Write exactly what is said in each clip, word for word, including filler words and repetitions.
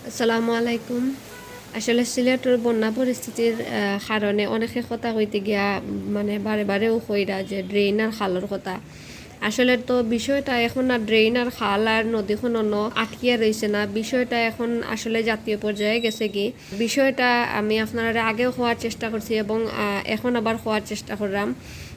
আসসালামু আলাইকুম। আসলে সিলেটর বন্যা পরিস্থিতির, আহ, কারণে অনেকে কথা কইতে গিয়া, মানে, বারে বারেও কইরা যে ড্রেন আর খালর কথা। আসলে তো বিষয়টা এখন আর ড্রেন আর খাল আর নদী খননও আটকিয়া রইছে না, বিষয়টা এখন আসলে জাতীয় পর্যায়ে গেছে কি। বিষয়টা আমি আপনারারে আগেও কওয়ার চেষ্টা করছি এবং, আহ, এখন আবার কওয়ার চেষ্টা করলাম।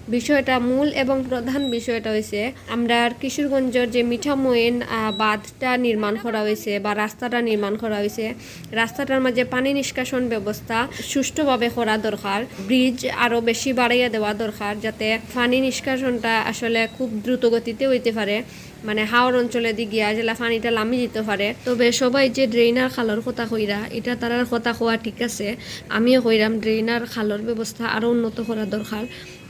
বিষয়টা, মূল এবং প্রধান বিষয়টা হইছে, আমরার কিশোরগঞ্জর যে মিঠামইন, আহ, বাঁধটা নির্মাণ করা হইছে বা রাস্তাটা নির্মাণ করা হইছে, রাস্তাটার মাঝে পানি নিষ্কাশন ব্যবস্থা সুষ্ঠুভাবে করা দরকার, ব্রিজ আরও বেশি বাড়াইয়া দেওয়া দরকার, যাতে পানি নিষ্কাশনটা আসলে খুব দ্রুত গতিতে হইতে পারে, মানে হাওর অঞ্চলে দি গিয়া যেলা পানিটা লামি দিতে পারে। তবে সবাই যে ড্রেন আর খালর কথা কইরা, এটা তারার কথা কওয়া ঠিক আছে, আমিও কইরাম ড্রেন আর খালর ব্যবস্থা আরও উন্নত করা দরকার।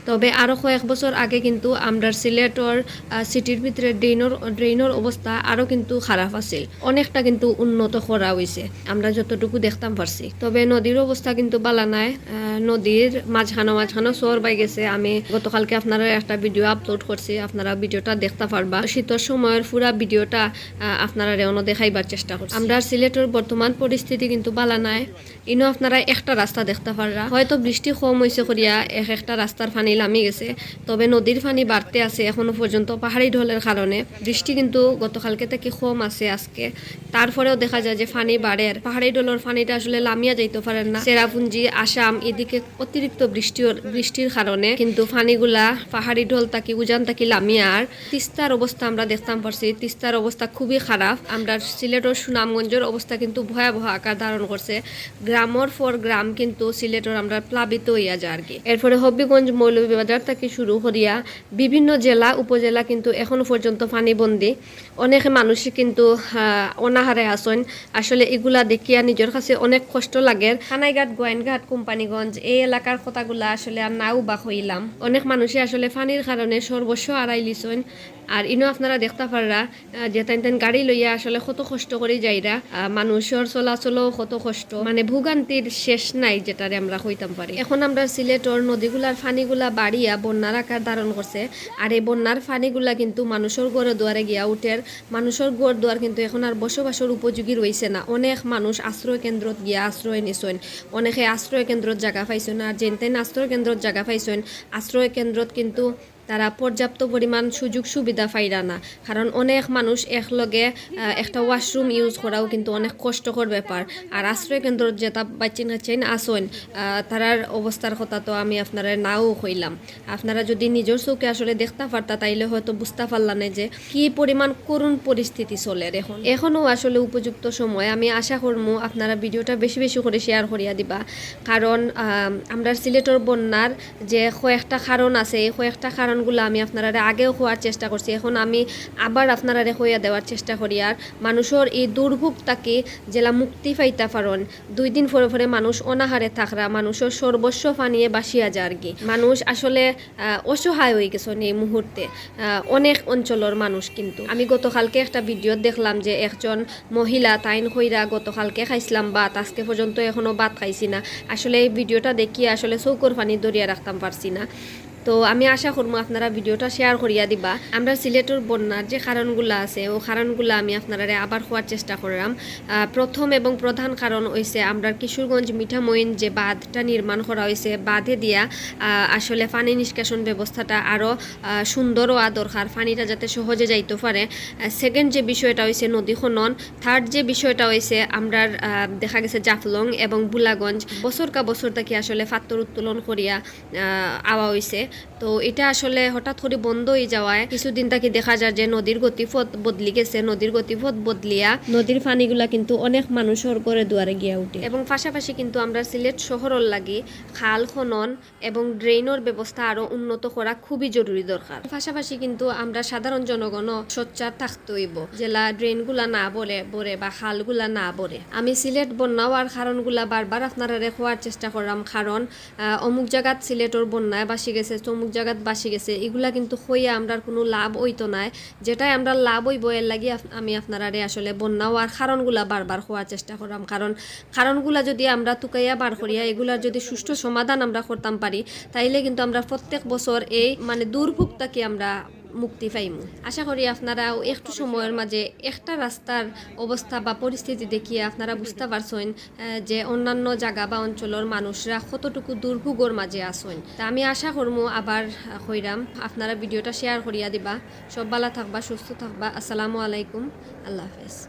তবে আরও কয়েক বছর আগে কিন্তু আমরার সিলেটর, আহ, সিটির ভিতরে ড্রেনর, ড্রেনর অবস্থা আরও কিন্তু খারাপ আছিল, অনেকটা কিন্তু উন্নত করা হইছে আমরা যতটুকু দেখতাম পারছি। তবে নদীর অবস্থা কিন্তু বালা নাই, আহ, নদীর মাঝখানো মাঝখানো চর বাই গেছে। আমি গতকালকে আপনারারে একটা ভিডিও আপলোড করছি, আপনারা ভিডিওটা দেখতা পারবা। শীতর সময়র পুরা ভিডিওটা, আহ, আপনারারে অনো দেখাইবার চেষ্টা করছি। আমরার সিলেটর বর্তমান পরিস্থিতি কিন্তু বালা নাই। ইনো আপনারা একটা রাস্তা দেখতা পাররা, হয়তো বৃষ্টি কম হইছে করিয়া এক একটা রাস্তার পানি লামি গেছে, তবে নদীর পানি বাড়তে আছে এখনো পর্যন্ত পাহাড়ি ঢলের কারণে। বৃষ্টি কিন্তু গতকালকে থাকি কম আছে আজকে, তারপরেও দেখা যায় যে পানি বাড়ের। পাহাড়ি ঢলর পানিটা আসলে লামিয়া যাইতে পারের না। চেরাপুঞ্জি, আসাম, এদিকে অতিরিক্ত বৃষ্টির, বৃষ্টির কারণে কিন্তু পানিগুলা পাহাড়ি ঢল থাকি, উজান থাকি লামিয়া আর তিস্তার অবস্থা আমরা দেখতাম পারছি। তিস্তার অবস্থা খুবই খারাপ। আমরার সিলেটর সুনামগঞ্জর অবস্থা কিন্তু ভয়াবহ আকার ধারণ করছে। গ্রামর পর গ্রাম কিন্তু সিলেটর আমরার প্লাবিত হইয়া যায় আর কি। এরপরে হবিগঞ্জ, মৌলভীবাজার থাকি শুরু করিয়া বিভিন্ন জেলা, উপজেলা কিন্তু এখনো পর্যন্ত পানিবন্দী। অনেকে মানুষই কিন্তু, আহ, অনাহারে আছইন। আসলে এগুলা দেখিয়া নিজর কাছে অনেক কষ্ট লাগের। কানাইঘাট, গোয়াইনঘাট, কোম্পানিগঞ্জ, এই এলাকার কথাগুলা আসলে আর নাও বা কইলাম। অনেক মানুষই আসলে পানির কারণে সর্বস্ব হারাইলিছইন। আর ইনো আপনারা দেখতা পাররা, আহ, যে তাইন তাইন গাড়ি লইয়া আসলে কত কষ্ট করি যাইরা। আহ, মানুষর চলাচলও কত কষ্ট, মানে ভোগান্তির শেষ নাই, যেটারে আমরা কইতাম পারি। এখন আমরার সিলেটর নদীগুলার পানিগুলা বাড়িয়া বন্যার আকার ধারণ করছে। আর এই বন্যার পানিগুলা কিন্তু মানুষর ঘরে দুয়ারে গিয়া উঠের। মানুষর ঘর দুয়ার কিন্তু এখন আর বসবাসর উপযোগী রইছে না। অনেক মানুষ আশ্রয় কেন্দ্রত গিয়া আশ্রয় নিছইন, অনেকে আশ্রয় কেন্দ্রত জাগা পাইছইন। আর যেন তেন আশ্রয় কেন্দ্রত জাগা পাইছইন, আশ্রয় কেন্দ্রত কিন্তু তারা পর্যাপ্ত পরিমাণ সুযোগ সুবিধা পাইরা না, কারণ অনেক মানুষ একলগে, আহ, একটা ওয়াশরুম ইউজ করাও কিন্তু অনেক কষ্টকর ব্যাপার। আর আশ্রয় কেন্দ্রত যেতা বাচ্চিন কাচ্চিন আছইন, আহ, তারার অবস্থার কথা তো আমি আপনারারে নাও কইলাম। আপনারা যদি নিজর চোখে আসলে দেখতা পারতা, তাইলে হয়তো বুঝতা পারলা না যে কি পরিমাণ করুণ পরিস্থিতি চলের এখন। এখনো আসলে উপযুক্ত সময়। আমি আশা করমু আপনারা ভিডিওটা বেশি বেশি করে শেয়ার করিয়া দিবা, কারণ, আম, আমরার সিলেটর বন্যার যে কয়েকটা কারণ আছে, এই কয়েকটা কারণগুলা আমি আপনারারে আগেও কওয়ার চেষ্টা করছি। এখন আমি আবার আপনারারে কইয়া দেওয়ার চেষ্টা করি। আর মানুষর এই দুর্ভোগ থাকি যেলা মুক্তি পাইতা পারইন, দুই দিন পরে পরে মানুষ অনাহারে থাকরা, মানুষর সর্বস্ব পানিয়ে বাসিয়া যার কি। মানুষ আসলে, আহ, অসহায় হয়ে গেছইন এই মুহূর্তে, আহ, অনেক অঞ্চলর মানুষ। কিন্তু আমি গতকালকে একটা ভিডিও দেখলাম যে একজন মহিলা তাইন কইরা গতকালকে খাইছিলাম ভাত, আজকে পর্যন্ত এখনো ভাত খাইছি না। আসলে এই ভিডিওটা দেখিয়া আসলে চউখর পানি ধরিয়া রাখতাম পারছি না। তো আমি আশা করমু আপনারা ভিডিওটা শেয়ার করিয়া দিবা। আমরার সিলেটর বন্যার যে কারণগুলা আছে, ও কারণগুলা আমি আপনারারে আবার কওয়ার চেষ্টা করলাম। আহ, প্রথম এবং প্রধান কারণ হইছে আমরার কিশোরগঞ্জ মিঠামইন যে বাঁধটা নির্মাণ করা হইছে, বাঁধে দিয়া, আহ, আসলে পানি নিষ্কাশন ব্যবস্থাটা আরও, আহ, সুন্দর হওয়া দরকার, পানিটা যাতে সহজে যাইতে পারে। আহ, সেকেন্ড যে বিষয়টা হইছে নদী খনন, থার্ড যে বিষয়টা হইছে আমরার, আহ, দেখা গেছে জাফলং এবং ভোলাগঞ্জ বছর কা বছর থাকি আসলে পাথর উত্তোলন করিয়া, আহ, আওয়া হইছে। তো এটা আসলে হঠাৎ করে বন্ধ হয়ে যাওয়ায় কিছুদিন থাকি দেখা যায় যে নদীর গতিপথ বদলি গেছে, নদীর গতিপথ বদলিয়া নদীর পানিগুলা কিন্তু অনেক মানুষর ঘরে দুয়ারে গিয়া উঠে। এবং পাশাপাশি কিন্তু আমরার সিলেট শহরর লাগি খাল খনন এবং ড্রেনর ব্যবস্থা আরো উন্নত করা খুবই জরুরি দরকার। পাশাপাশি কিন্তু আমরা সাধারণ জনগণও সোচ্চার থাকতে হইব, যেলা ড্রেনগুলা না ভরে ভরে বা খালগুলা না ভরে। আমি সিলেট বন্যা হওয়ার কারণগুলা বারবার আপনারারে কওয়ার চেষ্টা করলাম, কারণ, আহ, অমুক জাগাত সিলেটর বন্যায় বাসি গেছে, তমুক জাগাত বাসি গেছে, এগুলা কিন্তু কইয়া আমরার কোনো লাভ হইতো নায়। যেটাই আমরার লাভ হইব, এর লাগি আপ-, আমি আপনারারে আসলে বন্যা হওয়ার কারণগুলা বারবার কওয়ার চেষ্টা করলাম, কারণ কারণগুলা যদি আমরা তুকাইয়া বার করিয়া এগুলার যদি সুষ্ঠু সমাধান আমরা করতাম পারি, তাইলে কিন্তু আমরা প্রত্যেক বছর এই মানে দুর্ভোগ থাকি আমরা মুক্তি পাইমু। আশা করি আপনারাও একটু সময়র মাঝে একটা রাস্তার অবস্থা বা পরিস্থিতি দেখিয়া আপনারা বুঝতা পারছইন, আহ, যে অন্যান্য জাগা বা অঞ্চলর মানুষরা কতটুকু দুর্ভোগর মাঝে আছইন। তা আমি আশা করমু আবার, আহ, কইরাম, আপনারা video টা share করিয়া দিবা। সব ভালা থাকবা, সুস্থ থাকবা। আসসালামু আলাইকুম, আল্লাহ হাফেজ।